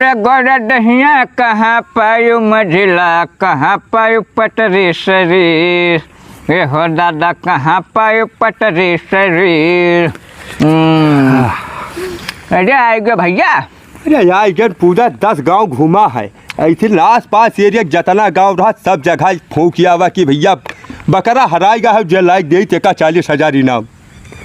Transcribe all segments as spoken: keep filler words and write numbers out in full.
रे गोरे दहिया, कहाँ पायु मझिला, कहाँ पायु पतरी शरीर। ए हो दादा, कहाँ पायु पतरी शरीर। हम्म। अरे आइ गए भइया। अरे आइ गए, पूरा दस गाँव घूमा है। ऐसे आस पास एरिया जतना गाँव रहा, सब जगह फूँक आवा कि भइया बकरा हराइ गा है, जे लाइक देई तेका चालीस हजार इनाम।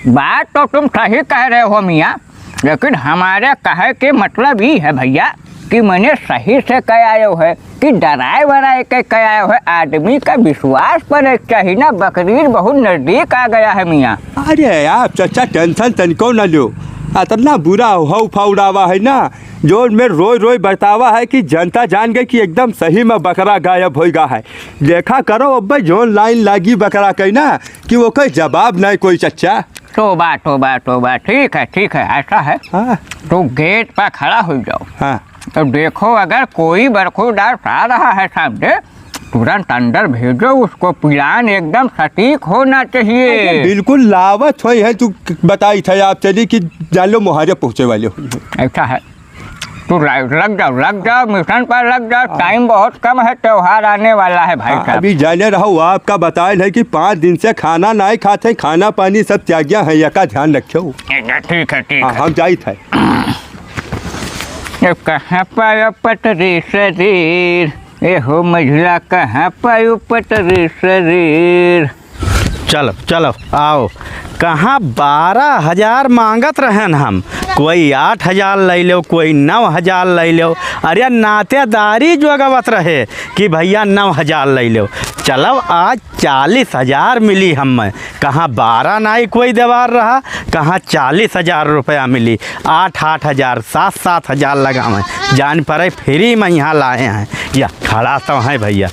बात तो तुम सही कह रहे हो मियाँ, लेकिन हमारे कहे के मतलब ई है भइया कि मने सही से कह आयो है कि डराए वराए के कह आयो है, आदमी का विश्वास परे के चाही ना, बकरीद बहुत नजदीक आ गया है मियाँ। अरे आप चचा टेंशन तनिको न लो, अतना बुरा हौफा उड़ावा है ना, जोन में रोइ रोइ बतावा है कि जनता जान गई कि एकदम सही में बकरा गायब होइ गा है। देखा करो अब्बे जोन लाइन लागी बकरा कइ ना, कि ओकर जवाब नाहीं कोई चच्चा। तोबा, तोबा, तोबा। ठीक है, ठीक है, ऐसा है। हाँ। तो गेट पर खड़ा होइ जाओ। हाँ। तो देखो, अगर कोई बरखुरदार आ रहा है सामने, तुरंत अंदर भेजो उसको, plan एकदम सटीक होना चाहिए। अरे, बिल्कुल लावत होई है, तू बताई था आप चली कि जान लो मोहारे पहुँचे वाले हो। ऐसा है। तू ला-, लग जाओ, लग जाओ, mission पर लग जाओ, हाँ। Time बहुत कम है, त्योहार आने वाला है भाई हाँ, साहब। अभी जाने रहो, आपका बताए है कि पाँच दिन से खाना नाहीं खाते, खाना पानी सब त्यागिया है, यका ध्यान रखो। ठीक है, ठीक हाँ, है। हम जाइत है। ए कहाँ पायो पतरी शरीर, ए हो मझिला कहाँ पायो पतरी शरीर। चलो, चलो, आओ। कहाँ बारह हजार माँगत रहेन हम, कोई आठ हजार लइ लेव, कोई नौ हजार लइ लेव। अरे नातेदारी जोगवत रहे कि भइया नौ हजार लइ लेव। चलो आज चालीस हजार मिली हम्मे, कहाँ बारह नाहीं कोई देवार रहा, कहाँ चालीस हजार रुपया मिली। आठ आठ हजार, सात सात हजार लगावे, जान परे free में यहाँ लाए हैं। या खड़ा तो है भइया।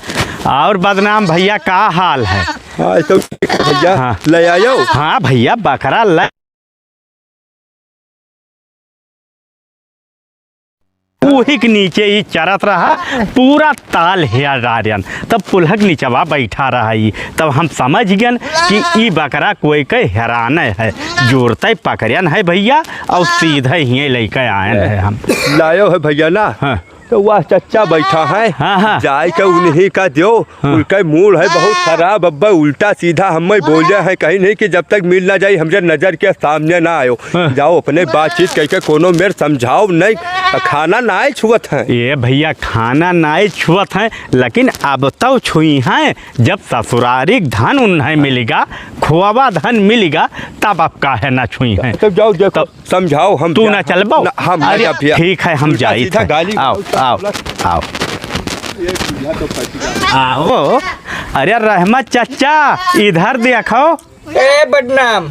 और बदनाम भइया का हाल है? हाँ, तो ठीक है भइया, हाँ। ले आयो। हाँ भइया, बकरा ले। उही के नीचे ई चरत रहा, पूरा ताल हेर डारियन। तब पुलहक निचवा बैठा रहा ई, तब हम समझ गयन कि ई बकरा कोई के हेराने है। जोरते पकड़ियन है भइया, और सीधे हिये लइके आयन है हम। लायो है भइया ना, हाँ। तो वह चच्चा बैठा है, हाँ, हाँ। जाए के उन्हीं का दियो। हाँ। उनका मूड है बहुत खराब, अब्बा उल्टा सीधा हमें बोले हैं, कहीं नहीं कि जब तक मिल ना जाए हमरे नजर के सामने ना आयो। हाँ। जाओ अपने बातचीत करके कोनो मेर समझाओ नहीं, खाना नाहीं छुअत है। ये भइया खाना नाहीं छुअत है, लेकिन अब तो छुई हैं, जब ससुरारी धन उन्हें मिलिगा, खोवा धन मिलिगा, तब अब काहे ना छुई हैं। तब जाओ देखो। तब समझाओ हम तू जा-, ना चलबो? ना, हम ना अरे, जा भइया। ठीक है, हम उल्टा जाइत सीधा है। गाली आओ, गलौज आओ, करत। आओ। ये बुढ़िया तो फंस गया। आओ। अरे रहमत चच्चा, इधर देखो। ए बदनाम,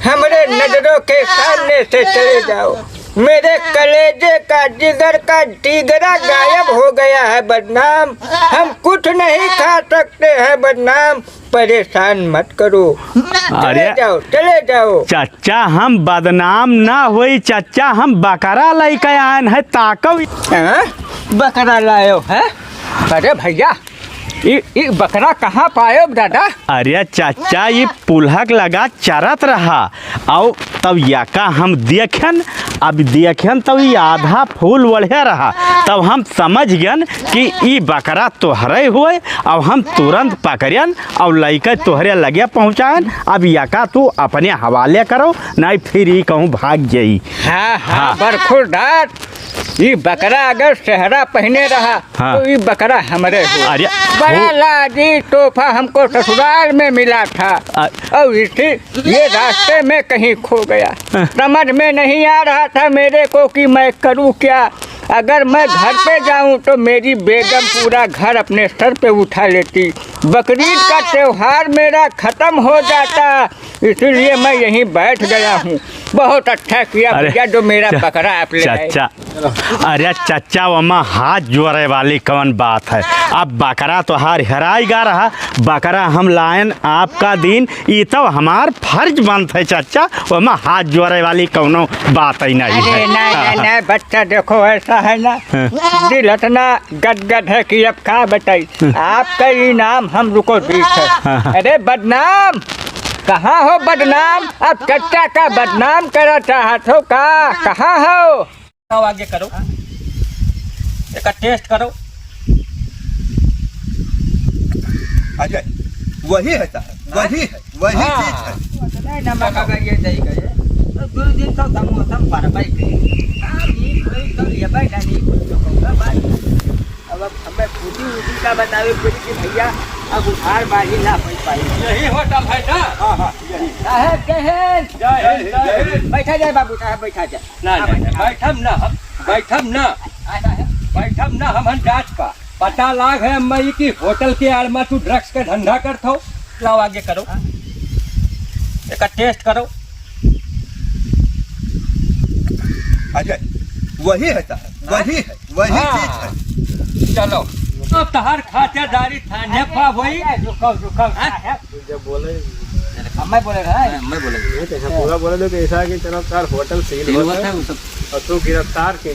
हमरे नजरों के सामने से चले जाओ। मेरे कलेजे का, जिगर का, जिगरा गायब हो गया है बदनाम। हम कुछ नहीं खा सकते हैं बदनाम। परेशान मत करो। अरे चले जाओ, चले जाओ। चच्चा, हम बदनाम ना होई चच्चा, हम बकरा लइके आयन है, ताको। हाँ? बकरा लायो है? अरे भइया, ई, ई बकरा कहाँ पायो दादा? अरे चच्चा, ई पुलहक लगा चरत रहा, अउ तब यका हम देखेन, अब देखेन तब ई आधा फूल ओढ़े रहा, तब हम समझ गयन कि ई बकरा तोहरे होय। अब हम तुरंत पकड़ियन अउ लइके तोहरे लगे पहुँचायन। अब यका तू अपने हवाले करो, नाहीं फिर ई कहूँ भाग जाई। हाँ, हाँ, हाँ। बरखुरदार, ई बकरा अगर सेहरा पहिने रहा, हाँ। तो ई बकरा हमरे हो। अरे, बड़ा हो। लाजी तोहफा हमको ससुराल में मिला था। अ- और इसी, ये रास्ते में कहीं खो गया। हाँ। समझ में नहीं आ रहा था मेरे को कि मैं करूँ क्या। अगर मैं घर पे जाऊँ तो मेरी बेगम पूरा घर अपने सर पे उठा लेती। बकरीद का त्योहार मेरा खत्म हो जाता, इसीलिए मैं यहीं बैठ गया हूँ। बहुत अच्छा किया अरे, भइया, जो मेरा च-, बकरा आप ले आए। चच्चा, अरे चच्चा, ओमा हाथ जोड़े वाली कौन बात है? अब बकरा तोहार हेराइ गा रहा, बकरा हम लायन आपका दीन, ई तो हमार फर्ज बनत है चच्चा, ओमा हाथ जोड़े वाली कौनो बात ही नहीं अरे है। नहीं, नहीं, नहीं, बच्चा देखो ऐसा है ना, हाँ। दिल इतना गदगद है कि अब का बताई। हाँ। आपका इनाम हम रुको दीत है। हाँ, हाँ। अरे बदनाम, कहाँ हो बदनाम? अब चच्चा का बदनाम करा चाहत हो का? कहाँ हो? आओ आगे करो। एका टेस्ट करो। अजय, वही है साहब, वही है, वही हाँ। चीज है। वो तो नहीं नमक अगर ये दही का है, तो दो दिन तो समोसा में परबई के। हाँ, नीक होई तो लेबई ना, नीक होई तो कहूँगा बात। अब, अब हमें फूटी उटी का बतावे पड़ी कि भैया, अब उधार बाजी ना हो पाई। यही होटल है ना? हाँ, हाँ, यही। साहब, जय हिंद। जय हिंद, जय हिंद। बैठा जाए बाबू साहब, बैठा जाए। ना, हाँ, ना, ना, बैठा। बैठम ना हम, बैठम ना। हाँ, साहब। बैठम ना हम, हम जांच पा। पता लाग है अम्मा जी की होटल के आड़ में तू ड्रग्स का धंधा करत हो। लाओ आगे करो, हाँ। एका टेस्ट करो। अजय, वही है साहब, हाँ। वही है, वही हाँ। चीज है। चलो, तो तहार खातेदारी थाने पा होई। अरे, रुको, रुको, हाँ? साहब। जब बोले, हम मैं बोले रहा है। मैं बोले। नहीं तो यहाँ पूरा बोले दो कि ऐसा कि चलो सार होटल सील सील होता होता है। है, वो सब। और तू गिरफ्तार के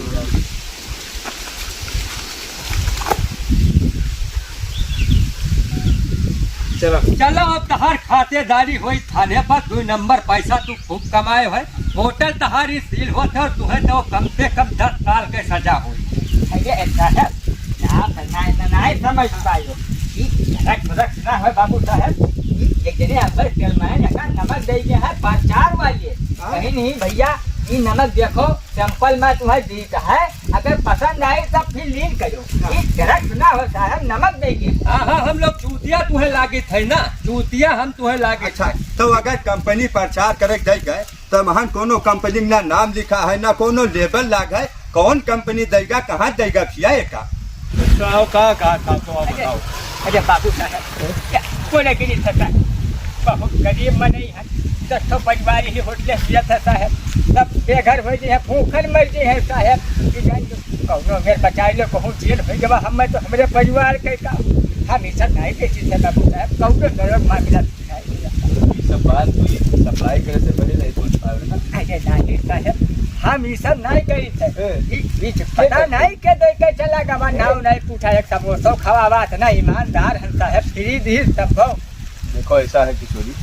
चलो। चलो, अब तहार खातेदारी होई थाने पर, दुई नंबर पैसा तू खूब कमाए है, होटल तहारी सील होत है, तुहे तो कम से कम दस साल के सजा होई। अरे साहब, आप नहीं, नहीं, नहीं समझ पायो। ई ड्रग्स, ड्रग्स ना है बाबू साहब, ई एक जने अंदर तेल में है, एका नमक दे के है, प्रचार वाली है। हाँ। कहीं नहीं भैया, ई नमक देखो, सैंपल में तुम्हें दीत है, अगर पसंद आई तब फिर लीन करो। हाँ। ई ड्रग्स ना हो साहब, नमक देंगे। हाँ, हाँ, हम लोग चूतिया तुम्हें लागित है ना, चूतिया हम तुम्हें लागित अच्छा, है। तो अगर कंपनी प्रचार करे दे गए, तो महन कोनो कंपनी में ना नाम लिखा है, ना कोनो लेबल लाग है, कौन कंपनी देगा, कहाँ देगा, किया है का? अच्छा, आओ, का, का, का, तो आप अरे, बताओ। अरे बाबू साहब, क्या बोले कि नहीं सरकार? बहुत गरीब मनई है, दस ठो परिवार ही होटले जियत है साहब, सब बेघर हो गए हैं, भूखन मर गए हैं साहब। कि जान दो, कौनो मेर बचाई लो, कहूँ जेल हो गवा, हम मैं तो हमरे परिवार के का, हम ई सब नहीं बेची से बाबू साहब, कौनो गलत मामला नहीं है। ई सब बात भी सप्लाई करे से पहले नहीं सोच पावे ना। अरे नहीं साहब, हम ई सब नहीं करी थे। ए, ई, ई पता नहीं के दे के चला गवा, नाव नहीं पूछा, एक समोसा खवावा, इतना ईमानदार हम साहब, फ्री दी सब। देखो, ऐसा है किशोरी,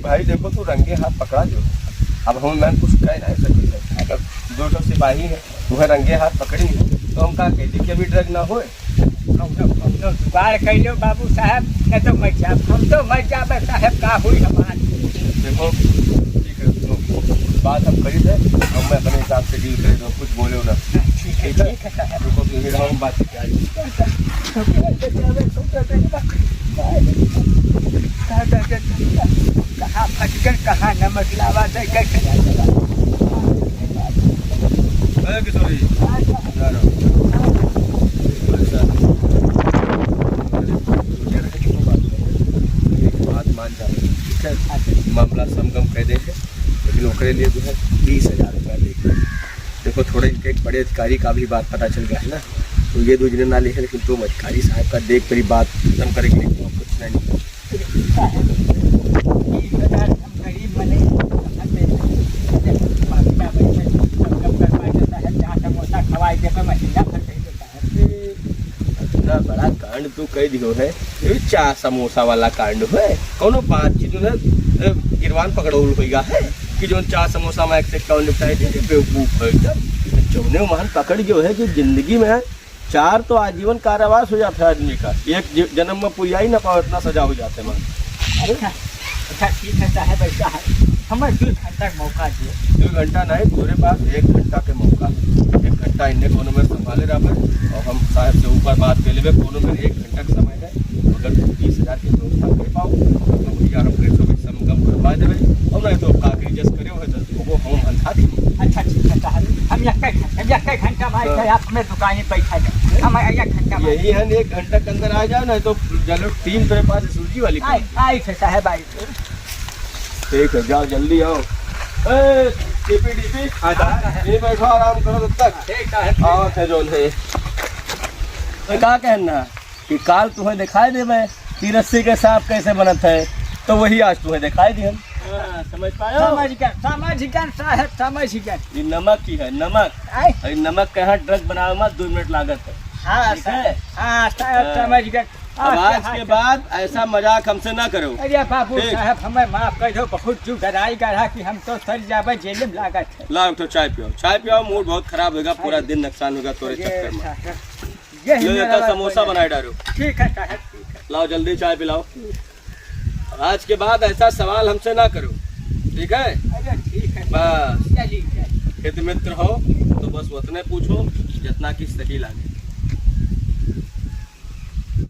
भाई देखो, तू रंगे हाथ पकड़ा जो, अब हम मैं कुछ कह नहीं सकी है। अगर दो ठो सिपाही है, वह रंगे हाथ पकड़ी हो, तो हम का कह दी कि अभी ड्रग ना होए? कौनो, कौनो जुगाड़ कर लो बाबू साहब, नहीं तो मर जाब, हम तो मर जाबे साहब, का हुई हमार? देखो, ठीक है, सुनो, बात हम करी थे, हम मैं अपने हिसाब से डील कर दो, कुछ बोले ना। ठीक है, ठीक है। ठीक है साहब। रुको, तुम ही रहो, हम बात करके आई। कहाँ भटकन, कहाँ नमक लावा दे, कैसे ए, किशोरी, जा रहा हूँ। एक बात मान जा, ठीक है? मामला समगम कह दे है, लेकिन ओकरे लिए जो है बीस हजार रुपया लेके। देखो, थोड़े इनके एक बड़े अधिकारी का भी बात पता चल गया है ना, तो ये दो जने ना ले हैं, लेकिन तुम अधिकारी साहब का देख परी बात खत्म करेंगे, तो कुछ नहीं। साहब, बीस हजार हम गरीब मने, हम दे देंगे। बाकी का पैसा कम, कम कर पाए तो साहब, चार समोसा खवाई दे पे महीना भर दे दो साहब। इतना बड़ा कांड तू कह दियो है, ये चार समोसा वाला कांड है, कौनो बातचीत है, ए, गिरवान पकड़ौल होइगा है कि जोन चार समोसा में एक से कौन निपटाए दे, बेवकूफ है एकदम। जौने मान पकड़ गयो है कि जिंदगी में चार तो आजीवन कारावास हो जाता है आदमी का, एक ज-, जन्म में पुरिया ही ना पावे, इतना सजा हो जाते हैं। अच्छा, अच्छा, ठीक है साहब, ऐसा है, हमें दो घंटा का मौका दियो। दो घंटा नहीं, तोरे पास एक घंटा के मौका है। एक घंटा इन्ने कोनो में संभाले रह, और हम साहब से ऊपर बात कर लेबे, कोनो में एक घंटा का समय है। अगर तुम बीस हजार के व्यवस्था कर पाओ, तो भैया हम कैसो भी समगम करवा देबे, और नहीं तो कागरी जस करे हो तो वो हम अंधा दी। अच्छा, ठीक है साहब, हम एक घंटा, हम एक घंटा में हाँ। आए, आप हमें दुकान पे बैठा जाए, हम एक घंटा में यही है, एक घंटा के अंदर आ जाओ, नहीं तो चलो टीम तेरे पास सूजी वाली आई, पहुंच गई। आई थे साहब, आई थे। ठीक है, जाओ जल्दी आओ। ए, टीपी, टीपी, आ जा। ये बैठो, आराम करो तब तक। ठीक है, ठीक है। आओ थे जोन है। तो का कहना? कि काल तुम्हें दिखाई देवे कि रस्सी के सांप कैसे बनत है, तो वही आज तुम्हें दिखाई दिहन। हाँ, समझ पायो? समझ गए, समझ गए साहब, समझ गए। ये नमक ही है, नमक। आय? और ये नमक के यहाँ ड्रग बनावे में दो मिनट लागत है। हाँ, ठीक है? हाँ, साहब, हाँ। समझ गए। अब आज के बाद ऐसा मजाक हमसे ना करो। अरे बाबू ठीक। साहब, हमें माफ कर दो, बहुत जुगराई गढ़ा कि हम तो सर जाबे जेल में लागत है। लाओ, एक ठो चाय पियो, चाय पियो, मूड बहुत खराब होगा, पूरा दिन नुकसान होगा तोरे अरे चक्कर में। साहब, ये लो, मेरा एक बात समोसा बोला। बनाए डालो। ठीक है साहब, ठीक है। लाओ, जल्दी चाय पिलाओ। आज के बाद ऐसा सवाल हमसे ना करो, ठीक है? अरे ठीक है। बस। चलिए, चलिए। हित मित्र हो तो बस उतने पूछो जितना कि सही लगे।